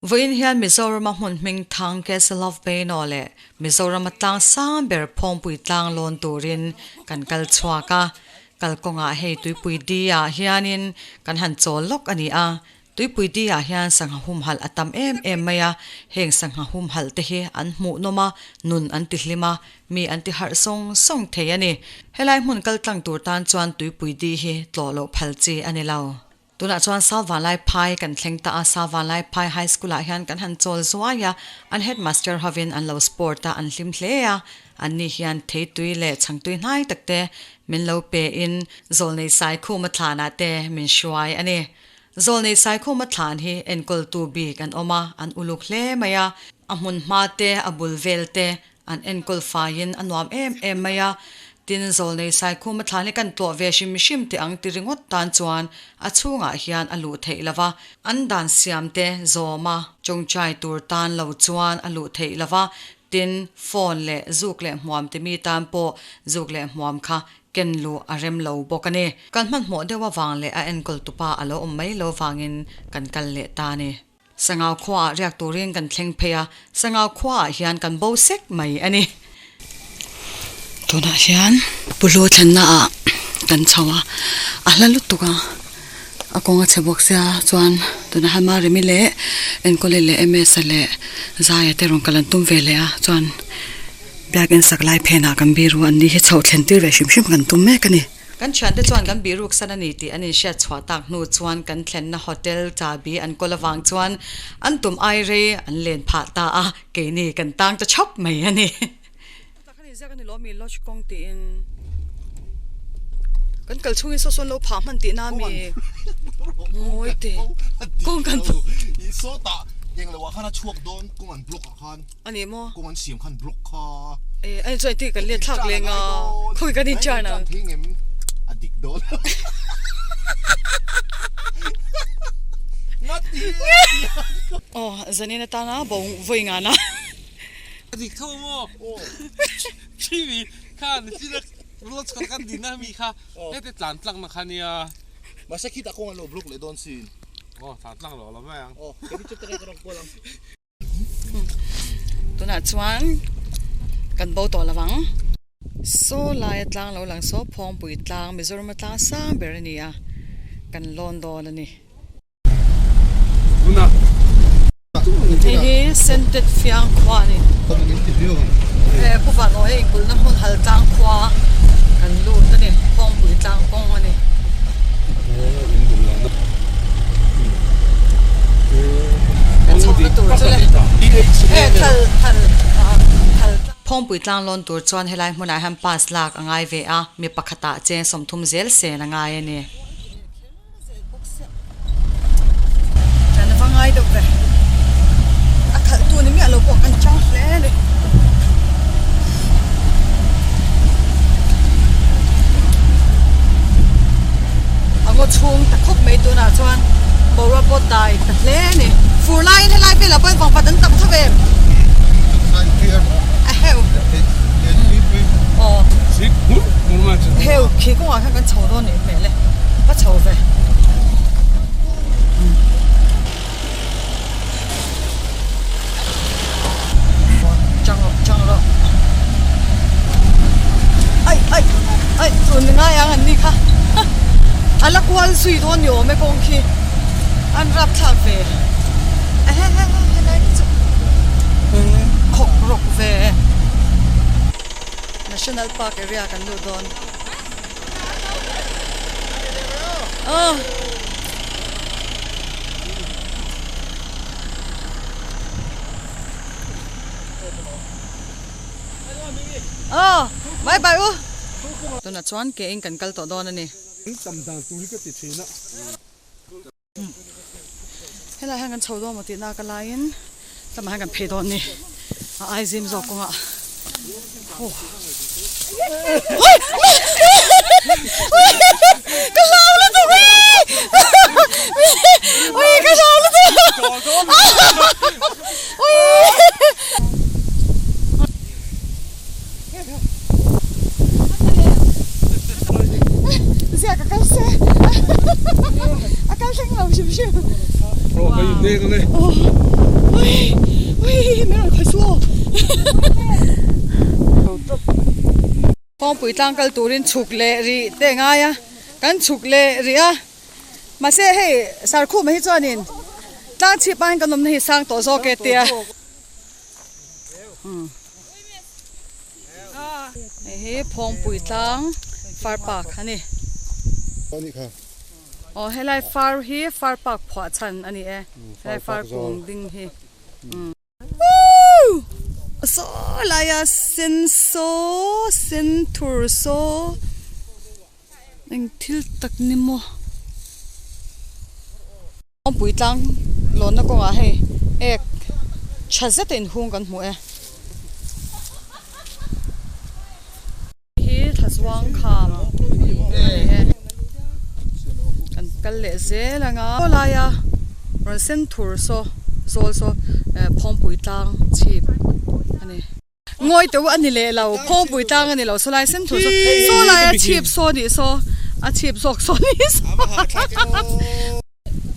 Vawiin hian Mizorama hmun hming thang Castle of Beino leh Mizorama tlang sang ber Phawngpui tlang lawn turin kan kal chhuak a. Kalkawngah hei Tuipui Di ah hianin kan han chawl lawk a ni a. Tuipui Di ah hian sangha humhalh a tam em em mai a, heng sangha humhalh te hi an hmuhnawm a, nun an ti hlim a, mi an ti harh sawng sawng thei a ni. Helai hmun kal tlang tur tan chuan Tuipui Di hi tlawh loh phal chi a ni lo. Tunah chuan Salvanlai Phai kan thleng ta a, Salvanlai Phai High School ah hian kan han chawl zuai a, an headmaster hovin an lo sport a, an hlim hle a, an ni hian theitui leh chhangtui hnai tak te min lo pe in Zawlnei Saikhuma thlanah te min hruai a ni. Zawlnei Saikhuma thlan hi enkawltu bik an awm a, an uluk hle mai a, a hmun hma te, a bul vel te An enkawl faiin a nuam em em mai a, tin Zawlnei Saikhuma thlan hi kan tlawh ve hrim hrim teh ang ti ringawt tan chuan a chhungah hian a luh theih lo va, an dan siam te zawm a tawngtai tur tan lo chuan a luh theih lo va, tin phone leh zuk leh hmuam ti mi tan pawh zuk leh hmuam kha ken luh a rem lo bawk a ni. Kan hmanhmawh deuh avang leh a enkawl tupa a lo awm mai lo vangin kan kal leh ta a ni. Sangau khuaah riak turin kan thleng phei a, Sangau khuaah hian kan bo sek mai a ni. Tunah hian Pulu thlenna ah kan chho a, a hla lutuk a, a kawng a chhe bawk sia chuan tunah hian Maremi leh Enkawli leh Ms-a leh Zaia te rawn kal an tum ve leh a chuan biakin sak lai phenah kan biru an ni hi chhoh thlen tir ve hrim hrim kan tum mek a ni. Kan thiante chuan kan bihruk san a ni tih an inhriat chhuah tak hnu chuan kan thlenna hotel chabi an kawl avang chuan an tum ai rei an len phah ta a, keini kan tang ta chhawp mai a ni. Tak a ni ziak a ni lo mi lodge kawng tiin kan kal chhungin saw sawn lo phah hman tihna a mi ngawi teh kawng kan Sawtah eng loah khan a chhuak dawn kawng an block ah khan. A ni maw? Kawng an siam khan block kha. Eh, ani chuan engtin kan let thlak leng a, khawi kan inchan ang. Thei ngem a dik dawn. Ngati. Aw, zanin atana bo vawi ngana. A dik tho maw? Chimi khan china lodge kha kan din a mi kha heti tlan tlak na kha nia. Mahse khitah kawng an lo block leh dawn sin. Aw, tlan tlak lo lo mai ang. Aw, kei chu ka rawn kual ang. Tunah chuan kan bo tawh lo ang. Saw laia tlang lo lang saw Phawngpui tlang Mizoram tlang sang ber a ni a, kan lawn dawn a ni. Hei hi Sentet Fiang khua a ni. Pu Vanawi a inkulhna hmun hal tlang khua kan lut a ni, Phawngpui tlang kawng a ni. Phawngpui tlang lawn tur chuan helai hmunah hian pass lak a ngai ve a, mi pakhatah cheng 30 zel sen a ngai a ni. A ngaw chhung ta khawp mai tunah chuan boruak pawh dai ta hle a ni. Fur laiin helai velah pawhin vangvat an tam tho em? A heu. Aw. Heu khi kawngah khan kan chho dawn nih hmel e. Va chho ve. Chang rawh chang rawh ai ai ai tun ni ngai ang an ni kha a la kual zui dawn ni awm e kawng khi an rap thlak ve ehe he he helai hi chu khawk rawk ve national park area kan lut dawn aw. Aw bye bye u. Tunah chuan ke in kan kal tawh dawn a ni. Helai hian kan chho dawn maw tih nak a laiin tlama hian kan phei dawn a ni. A ai zim zawk kawngah. Aw. Ka hlau lutuk e! Ui ka hlau lutuk! Ui! Zia ka kal se a kal thleng lo hrim hrim. Aw ka in nek ale. Phawngpui tlang kal turin chhuk leh rih te ngai a, kan chhuk leh rih a. Mahse hei Sarkhuma hi chuanin tlang chhip aiin kan awmna hi sang tawh zawk e tia. Hei hi Phawngpui tlang far park a ni. Aw helai far hi far park phuah chhan a ni e, helai far kung ding hi. Woo! Saw laia sen saw sen thur saw eng thil tak ni maw Awmpui tlang lawnna kawngah hei ek tha zet a inhung kan hmu e. Hi thlazuang kham a ni e. Kan kal leh zel ang a. Aw laia rawn sen thur saw zawl saw eh phawngpui tlang chhip a ni. Ngawi teuh a ni leh lo phawngpui tlang a ni lo saw lai sen thur saw saw laia chhip saw nih saw a chhip zawk saw nih saw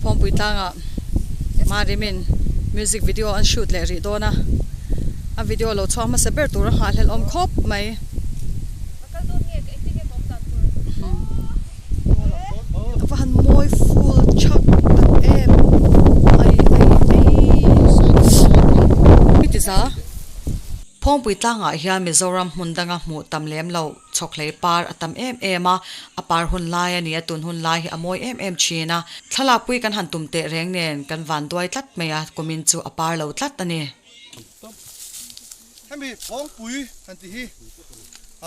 Phawngpui tlangah Marimin music video an shoot leh rih dawn a, a video lo chhuak hmasa ber tur a nghahhlelh awm khawp mai. A va han mawi full chhak tak em ai ai ai ti za. Phawngpui tlangah hian Mizoram hmun danga hmuh tam lem loh. Chhawkhlei par a tam em em a, a par hun lai a ni a, tun hun lai hi a mawi em em thin a. Thlalakpui kan han tum teh reng nen kan van duai tlat mai a, kumin chu a par lo tlat a ni. Hemi phawngpui han tih hi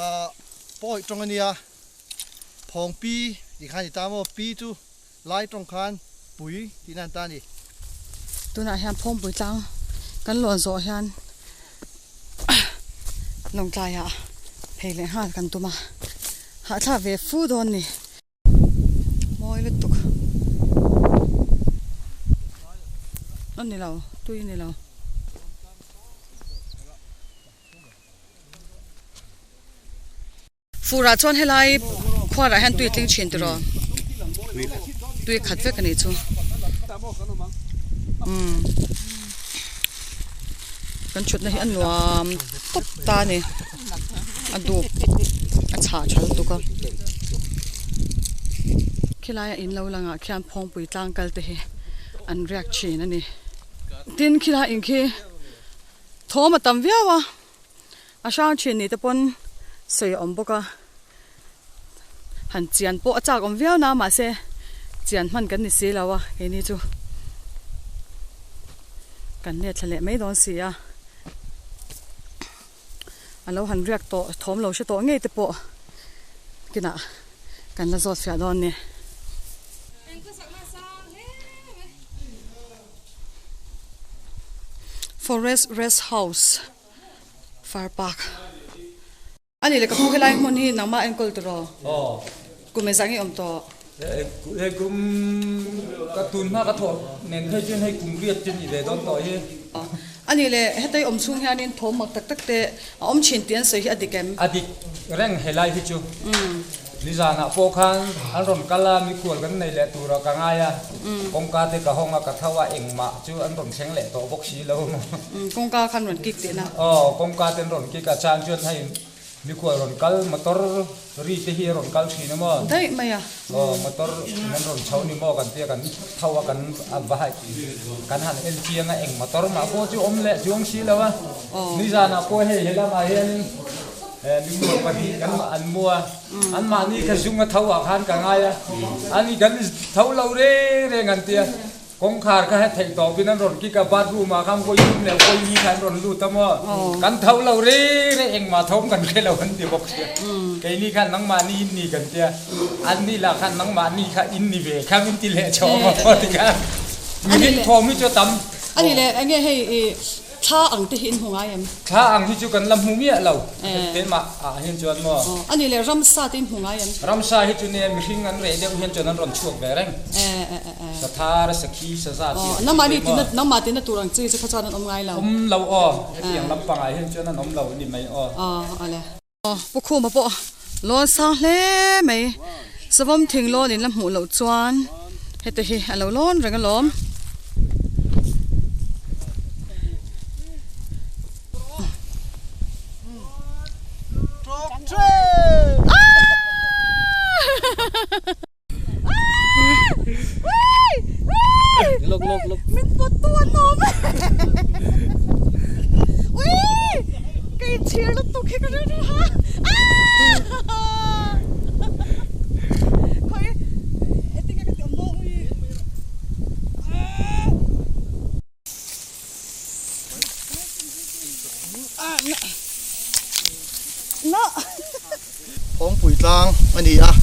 ah pawi tawng a nia, phawngpi tih kha a ni ta maw, pi chu lai tawng khan pui tihna an ta a ni. Tunah hian phawngpui tlang kan lawn zawh hian Lawngtlaiah phei leh nghal kan tum a, hahthlak ve fu dawn ni. Mawi lutuk a ni lo, tui a ni lo. Furah chuan helai khuarah hian tui tling thin tiraw? Tui khat vek a nih chu. Umm kan thutna hi a nuam tawp ta a ni. A dup a chhah tha lutuk a. Khilai a in lo langah khian phawngpui tlang kal te hi an riak thin a ni. Tin khilai in khi thawm a tam viau a. A hrang thin ni te pawn sawi a awm bawk a, han chian pawh a chak awm viau na mahse chian hman kan ni si lo a keini chu kan let thla leh mai dawn si a, a lo han riak tawh thawm lo hre tawh ngei te pawh kinah kan la zawt fiah dawn ni. Forest rest house far park ani leh ka pu helai hmun hi nangmah enkawl tawh rawh kum engzah nge awm tawh hei kum ka tun hma ka thawh nen phei chuan hei kum riat chu ni ve dawn tawh hi ani leh hetei awm chhung hianin thawm mak tak tak te a awm thin tih an sawi hi a dik em a dik reng helai hi chu Nizanah pawh khan an rawn kal a, mikhual kan nei leh turah ka ngai a, kawngka te ka hawng a, ka tho a, engmah chu an rawn thleng leh tawh bawk si lo. Kawngka khan rawn kik tihna? Aw, kawngka te an rawn kik a, chang chuan hei mikhual rawn kal, motor ri te hi a rawn kal thin a maw? Daih mai a. Aw, motor in an rawn chho ni maw kan tia kan tho a, kan va hai kan han en chiang a, eng motor mah pawh chu awm leh chuang si lo a. Nizanah pawh hei helamah hianin. Lungrual pahnih kan an mu a, anmahni kha zung a tho ah khan ka ngai a, ani kan tho lo reng reng an ti a, kawngkhar kha he theih tawpin an rawn kik a, bathroom ah khan vawi thum leh vawi ni kha an rawn lut a maw, kan tho lo reng reng engmah thawm kan hre lo an ti bawk sia, keini khan nangmahni in ni kan ti a, anni lah khan nangmahni kha in ni ve kha min ti leh chho a maw ti khan mihring thawm hi chu a tam. Ani leh enge hei i Thla ang te hi in hmu ngai em? Thla ang hi chu kan la hmu miah lo keimah ah hian chuan maw. A nih leh ramsa te in hmu ngai em? Ramsa hi chu nia mihring an reh deuh hian chuan an rawn chhuak ve reng. Sathar, sakhi, saza tih ang chi te maw. Nangmah tina tur ang chi chu kha chuan an awm ngai lo. Awm lo aw, hetiang lampang ah hian chuan an awm lo a ni mai aw. Aw ale. Pu Khuma pawh lawn sang hle mai, savawm thing lawn in la hmuh loh chuan heti hi a lo lawn reng alawm. Khi ka rilru ha aah Khawi engtin nge ka ti awm dawn ui aah Phawngpui tlang a ni a,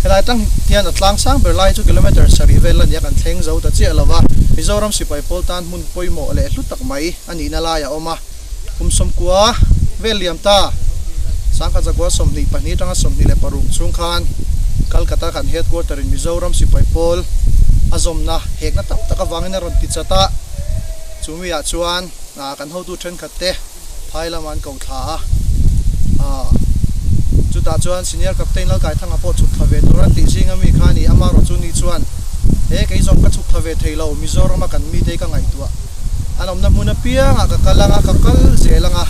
helai tang hian a tlang sang ber lai chu kilometre sarih vel a ni a, kan thleng zo ta chiah lo va, Mizoram sipai pawl tan hmun pawimawh leh hlu tak mai a nihna lai a awm a, kum sawmkua vel liam ta sangkhat zakua 22 atanga 26 chhung khan Calcutta kan headquarter in Mizoram sipai pawl a zawmna hekna tam tak avangin a rawn ti chat a, chumi ah chuan kan hotu thenkhat te phai lamah an ko thla a, chutah chuan senior captain Lalkaithanga pawh chhuk thla ve tur an tih zing ami kha a ni, amaherawhchu ni chuan he kei zawng ka chhuk thla ve thei lo, Mizorama kan mite hi ka ngaihtuah an awmna hmun apiangah ka kal anga ka kal zel anga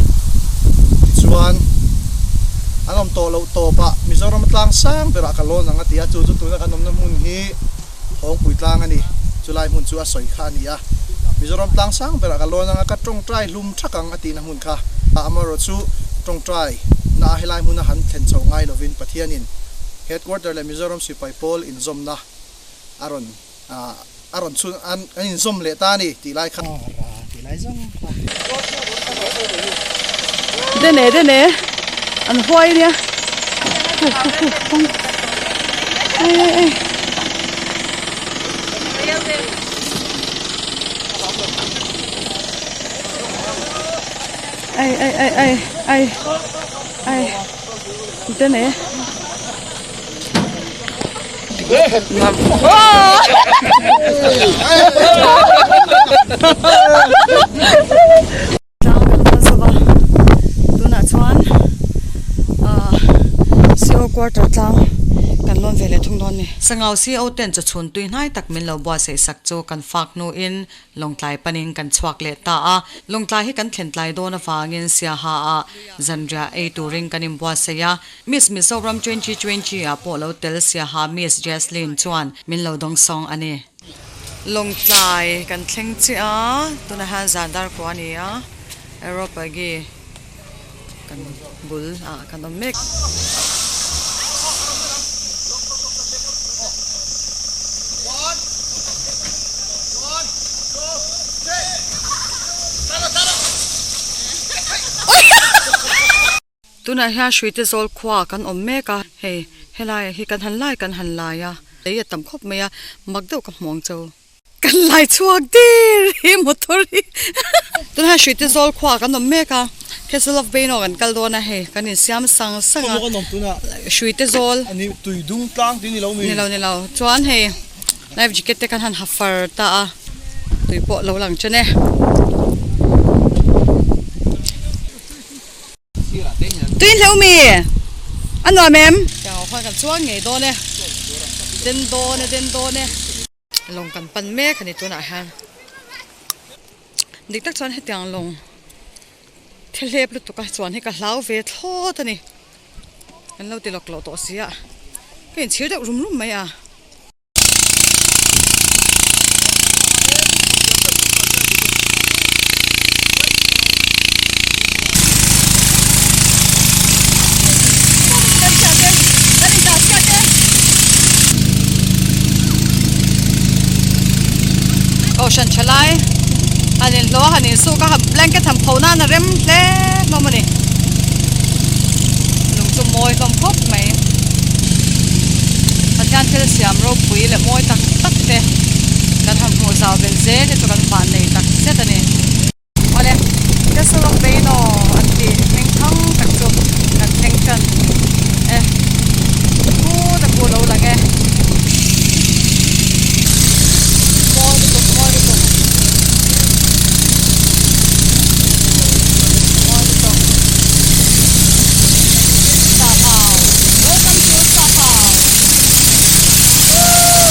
tichuan an awm tawh loh tawpah Mizorama tlang sang berah ka lawn ang a ti a, chu chu tuna kan awmna hmun hi Thawngpui tlang a ni, chulai hmun chu a sawi kha a ni a, Mizoram tlang sang berah ka lawn anga ka tawngtai hlum thak ang a tihna hmun kha amaherawh chu tawngtai na a helai hmuna han thlen chho ngai lovin Pathianin Headquarter leh Mizoram sipai pawl inzawmna a rawn a rawn chhun an inzawm leh ta a ni tih lai kha. Dene dene an huai nia khu khu khu kawng ei ei ei. Ai ai ai ai ai ai dene. Tlang kan kal zo va tunah chuan ahh CO quarter tlang kan lawn ve leh thung dawn a ni. Sangau CO ten chaw chhun tui hnai tak min lo buatsaih sak chu kan fak hnuin Lawngtlai panin kan chhuak leh ta a, Lawngtlai hi kan thlen tlai dawn avangin Siaha ah zanriah ei turin kan inbuatsaih a, Miss Mizoram 2020 ah pawh lo tel Siaha Miss Jesline chuan min lo dawngsawng a ni. Lawngtlai kan thleng chiah a, tunah hian zan dar kua a ni a, Aeropagi kan bul ah kan awm mek. Tunah hian Hruite zawl khua kan awm mek a, hei helaiah hi kan han lai kan han lai a, lei a tam khawp mai a, mak deuh ka hmuang chau. Kan lai chhuak der hi motor hi tunah hian Hruite zawl khua kan awm mek a, Castle of Beino kan kal dawn a hei kan insiam sang sang a, Hruite zawl. Ni lo ni lo chuan hei. Life jacket te kan han ha far ta a, tui pawh lo lang chen e. Tui hleuh mi? A nuam em? Tiang ho khan kan chuang ngei dawn e. Den dawn e, den dawn e. Lawng kan pan mek a ni tunah hian. Dik tak chuan hetiang lawng thlahlep lutuk a chuan hi ka hlau ve thlawt a ni. Kan lo ti lawk loh tawh si a, ka inchhir deuh rum rum mai a. Kohhran tha lai han inhlawh a han insuk a blanket han pho nan a rem hle hlawm a ni. Lung chu mawi hlawm khawp mai. Pathian thil siam ropui leh mawi tak tak te kan han hmuh zau belh zel hi chu kan van nei tak zet a ni. Awle, Castle of Beino an tih hming thang tak chu kan thleng tan e. Khu ta khu lo lang e. Mawi lutuk, mawi lutuk. Mawi lutuk. Sahau. Welcome to Sahau. Woo!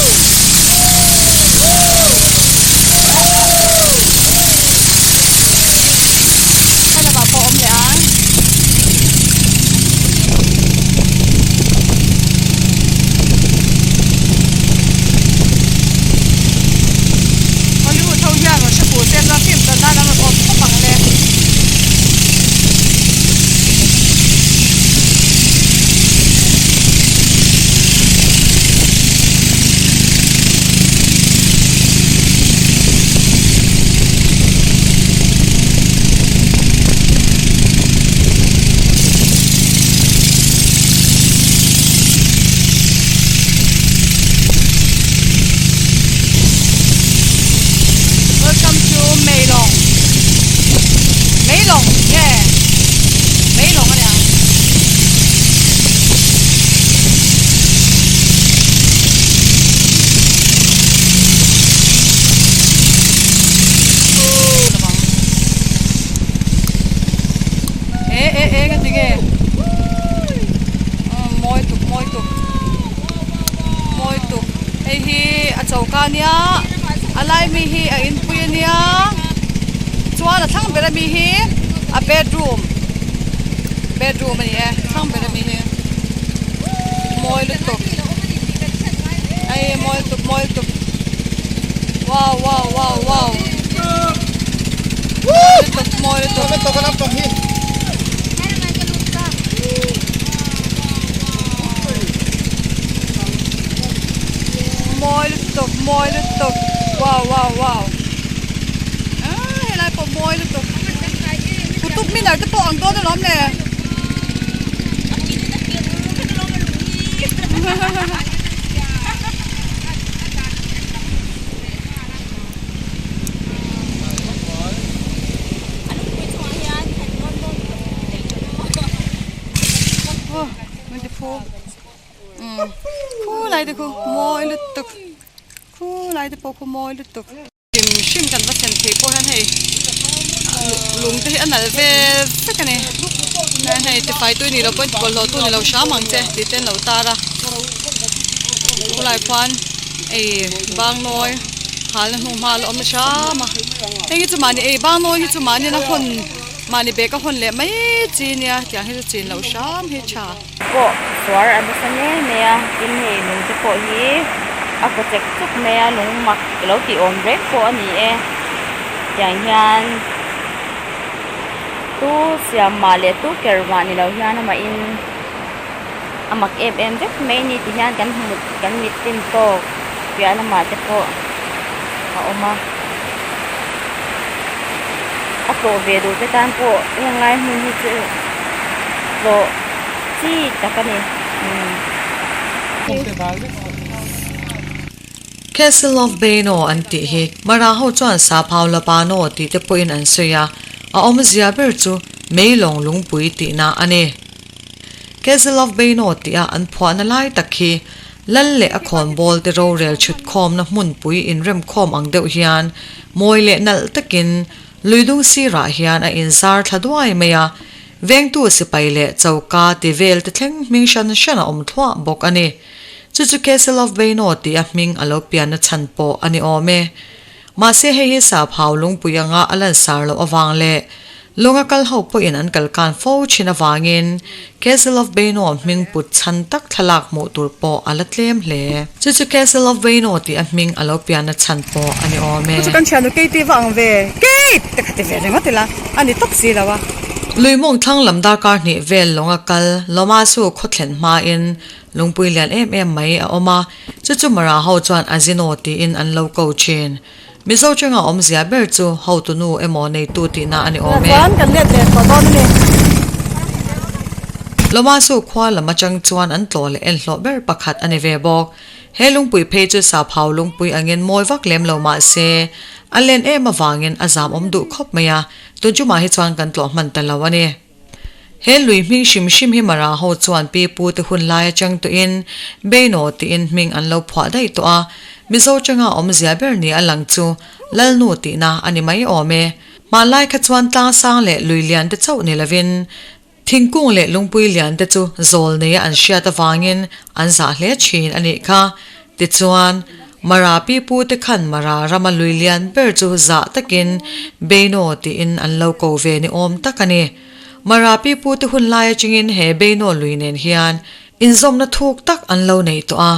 ania a lai mi hi a inpui ania chuan a thlang ber ami hi a bedroom bedroom ani e thlang ber ami hi mawi lutuk hei mawi lutuk mawi lutuk wow wow wow wow mawi lutuk mawi lutuk. Mawi lutuk mawi lutuk wow wow wow ah helai pawh mawi lutuk kutuk minar te pawh ang dawn alawm le Aw min ti phu umm khulai te khu mawi lutuk khulai te pawh khu mawi lutuk. Hrim hrim kan va thlen thei pawh hian hei lung te hi a nalh vel vek a ni hian hei tifai tui ni lo pawhin bawlhhlawh tu ni lo hram ang che tih te an lo tar a khulai khuan ei bangnawi halna hnu hma a la awm hram a heng hi chu mahni ei bangnawi hi chu mahni na hawn mahni bag a hawn leh mai chi nia tiang hi chu chin loh hram hi tha. Pawh suar a nasa ngei mai a tin hei lung te pawh hi a kaw chek chuk mai a lung mak lo tih awm reng pawh a ni e tiang hian tu siam mah leh tu ker mah ni lo hian amahin a mak em em vek mai a ni ti hian kan hmu kan mit tin tawk piah lamah te pawh a awm a a tlawh ve duh te tan pawh heng lai hmun hi chu tlawh chi tak a ni umm. Castle of Beino an tih hi Mara ho chuan Saphau Lapano tih te pawhin an sawi a, a awmzia ber chu Meilawng lungpui tihna a ni. Castle of Beino tih a an phuahna lai tak hi Lal leh a khawnbawl te rorel chhut khawmna hmunpui inremkhawm ang deuh hian mawi leh nalh takin luidung sirah hian a inzar thla duai mai a, vengtu sipai leh choka ti vel te thleng hming hran hran a awm thluah bawk a ni. Chu chu Castle of Beino tih a hming a lo pianna chhan pawh a ni awm e. Mahse hei hi Saphau lungpui anga a lansar loh avang leh Lunga kal ho pawhin an kal kan fo thin avangin Castle of Beino hming put chhan tak thlalak hmuh tur pawh a la tlem hle. Chu chu Castle of Beino tih a hming a lo pianna chhan pawh a ni awm e. Chu kan thiannu Katie va ang ve, Kate! te kha ti ve ringawt ila, a ni tawp si lo a. Luimawng thlang lam darkar hnih vel lawnga kal Lomasu khawthlen hmain lungpui lian em em mai a awm a, chu chu Mara ho chuan Azino tiin an lo ko thin. Mizo chunga awmzia ber chu hotunu emaw neitu tihna a ni awm e. Chuan kan let leh tawh dawn a ni. Lomasu khua lam atang chuan an tlawh leh en hlawh ber pakhat a ni ve bawk. He lungpui phei chu Saphau lungpui angin mawi vak lem lo mah se, a len em avangin a zam awm duh khawp mai a, tun chumah hi chuan kan tlawh hman ta lo a ni. He lui hming hrim hrim hi Mara ho chuan pi pu te hun lai atang tawhin Beino tiin hming an lo phuah daih tawh a, Mizo tanga awmzia ber ni a lang chu Lalnu tihna a ni mai awm e. Hmanlai kha chuan tlangsang leh lui lian te chauh ni lovin thingkung leh lungpui lian te chu zawl neia an hriat avangin an zah hle thin a nih kha. Tichuan, Mara pi pu te khan Mara rama lui lian ber chu zah takin Beino tiin an lo ko ve ni awm tak a ni. Mara pi pu te hun lai atangin he Beino lui nen hian inzawmna thuk tak an lo nei tawh a,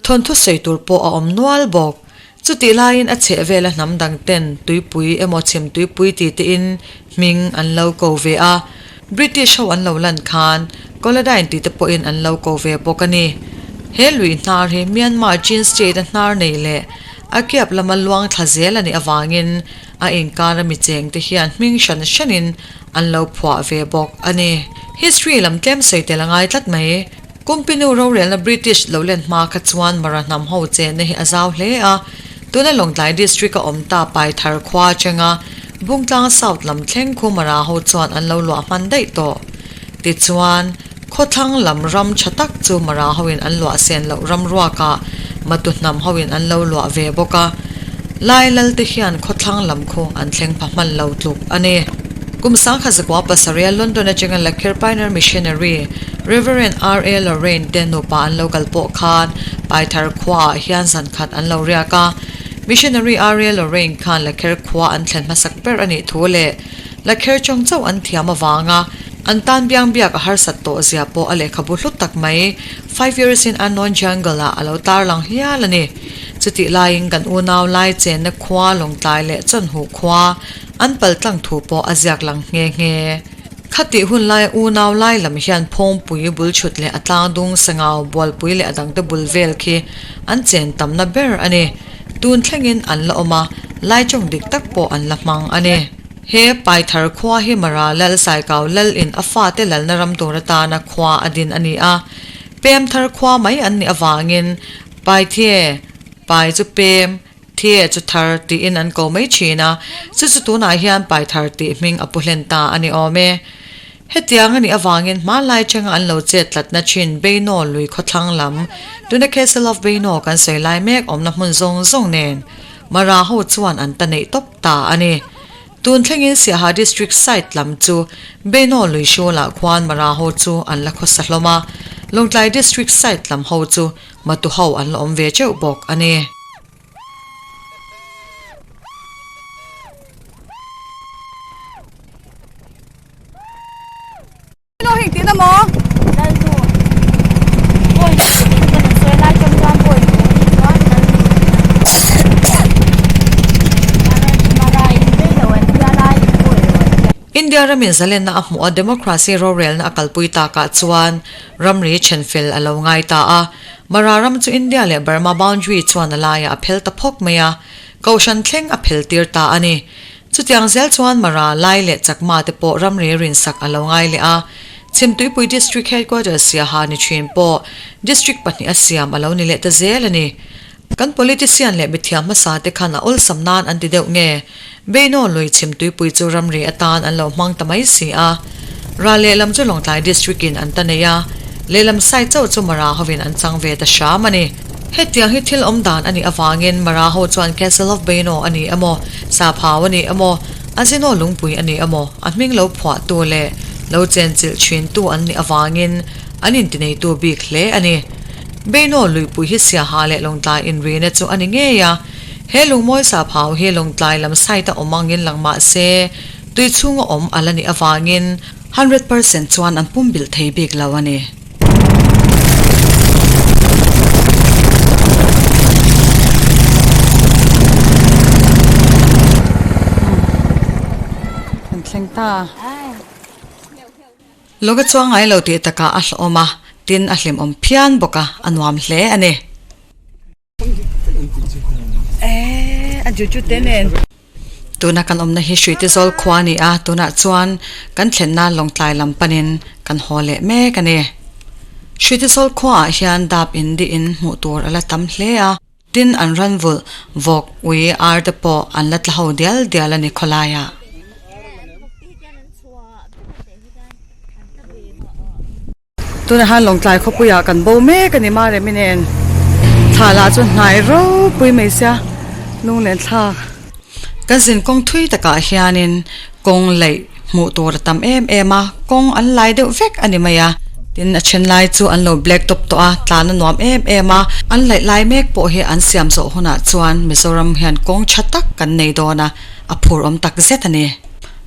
thawnthu sawi tur pawh a awm nual bawk. Chutih laiin a chheh vela hnam dang ten tuipui emaw chhim tuipui ti tein hming an lo ko ve a, British ho an lo lan khan Kolodyne tih te pawhin an lo ko ve bawk a ni. He lui hnar hi Myanmar Chin State a hnar nei leh a kiap lama luang thla zel a nih avangin a inkar a mi cheng te hian hming hran hranin an lo phuah ve bawk a ni. History lam tlem sawi tel a ngai tlat mai. Kumpinu rorelna British lo len hma kha chuan Mara hnam ho chenna hi a zau hle a, tuna Lawngtlai District a awm ta Paithar khua atanga Bungtlang South lam thleng khu Mara ho chuan an lo luah hman daih tawh. Tichuan, khawthlang lam ram tha tak chu Mara hoin an luah sen loh ram ruakah Matu hnam hoin an lo luah ve bawk a, Lai lal te hian khawthlang lam khu an thleng pha hman lo tluk a ni. Kum sangkhat zakua pasarih a London atanga Lakhir Pioneer Missionary Rev. R. A. Lorraine te nupa an lo kal pawh khan Paithar khuaah hian zan khat an lo riak a. Missionary R.A. Lorraine khan Lakher khua an thlen hmasak ber a nih thu leh Lakher chawng chauh an thiam avanga an tan biang biak a harsat tawh zia pawh a lehkhabu hlu tak mai Five Years in Unknown Jungle ah a lo tarlang hial a ni. Chutih laiin kan unau lai chenna khua Lawngtlai leh Chawnhuh khua an pal tlang thu pawh a ziak lang nghe nghe. Khatih hun laia unau lai lam hian phawngpui bul chhut leh a tlangdung sangau bualpui leh a dangte bul vel khi an chen tamna ber a ni. Tun thlengin an la awm a, lai tawng dik tak pawh an la hmang a ni. He Paithar khua hi Mara Lal Saikau Lal in a fate lalna ram tur atana khua a din a ni a. Pemthar khua mai an nih avangin Paithie, Pai chu pem, Thie chu thar tiin an ko mai thin a, chu chu tunah hian Paithar tih hming a pu hlen ta a ni awm e. Hetiang a nih avangin hmanlai thenga an lo chet tlatna thin Beino lui khawthlang lam, tuna Castle of Beino kan sawi lai mek awmna hmun zawng zawng nen Mara ho chuan an ta neih tawp ta a ni. Tun thlengin Siaha District side lam chu Beino lui hrulah khuan Mara ho chu an la khawsa hlawm a, Lawngtlai District side lam ho chu Matu ho an la awm ve teuh bawk a ni. India ramin zalenna a hmuh a democracy rorelna a kalpui takah chuan ramri thenfel a lo ngai ta a. Mara ram chu India leh Burma boundary chuan a laiah a phel ta phawk mai a, Kohhran thleng a phel tir ta a ni. Chutiang zel chuan Mara, Lai leh Chakma te pawh ramri rinsak a lo ngai leh a. Chhimtuipui District Headquarters Siaha ni thin pawh District pahniha siam a lo ni leh ta zel a ni. Kan politician leh mithiam hmasa te khan a awlsam nan an ti deuh nge? Beino lui Chhimtuipui chu ramri atan an lo hmang ta mai si a. Ral lehlam chu Lawngtlai District in an ta nei a, lehlam side chauh chu Mara hovin an chang ve ta hram a ni. Hetiang hi thil awm dan a nih avangin Mara ho chuan Castle of Beino a ni emaw, Saphau a ni emaw, Azino lungpui a ni emaw, a hming lo phuahtu leh lo chenchilh thintu an nih avangin an intineitu bik hle a ni. Beino luipui hi Siaha leh Lawngtlai inrina chu a ni ngei a. He lungmawi Saphau hi Lawngtlai lam side a awm angin lang mah se, tui chhunga awm a la nih avangin 100% chuan an pumbilh thei bik lo a ni. Kan thleng ta. Lawng a chuang ngai lo tih takah a hlawhawm a, tin a hlimawm phian bawk a, a nuam hle a ni. Tuna kan awmna hi Hruite Zawl khua a ni a, tunah chuan kan thlenna Lawngtlai lam panin kan haw leh mek a ni. Hruite Zawl khuaah hian dap in dih in hmuh tur a la tam hle a, tin an ran vulh vawk ui ar te pawh an la tla ho dial dial a ni khawlaiah. Tunah hian Lawngtlai khawpuiah kan bo mek a ni ma remi nen thla lah chu hnai ropui mai sia lunglen thlak. Kan zin kawng thui takah hianin kawng laih hmuh tur a tam em em a, kawng an lai deuh vek a ni mai a, tin a then lai chu an lo black top tawh a, tlan a nuam em em a, an laih lai mek pawh hi an siam zawh hunah chuan Mizoram hian kawng tha tak kan nei dawn a, a phur awm tak zet a ni.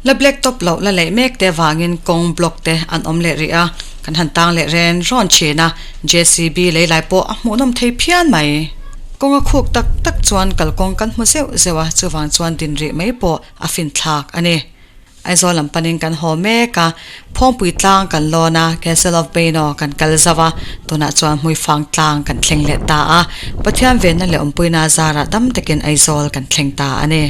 La black top loh la leih mek te avangin kawng block te an awm leh rih a, kan han tang leh ren rawn thin a, JCB lei lai pawh a hmuhnawm thei phian mai. Kawng a khuk tak tak chuan kalkawng kan hmu zeuh zeuh a, chuvang chuan din rih mai pawh a fin thlak a ni. Aizawl lam panin kan haw mek a, Phawngpui tlang kan lawn a, Castle of Beino kan kal zauh a, tunah chuan Hmuifang tlang kan thleng leh ta a, Pathian venna leh awmpuina zarah dam takin Aizawl kan thleng ta a ni.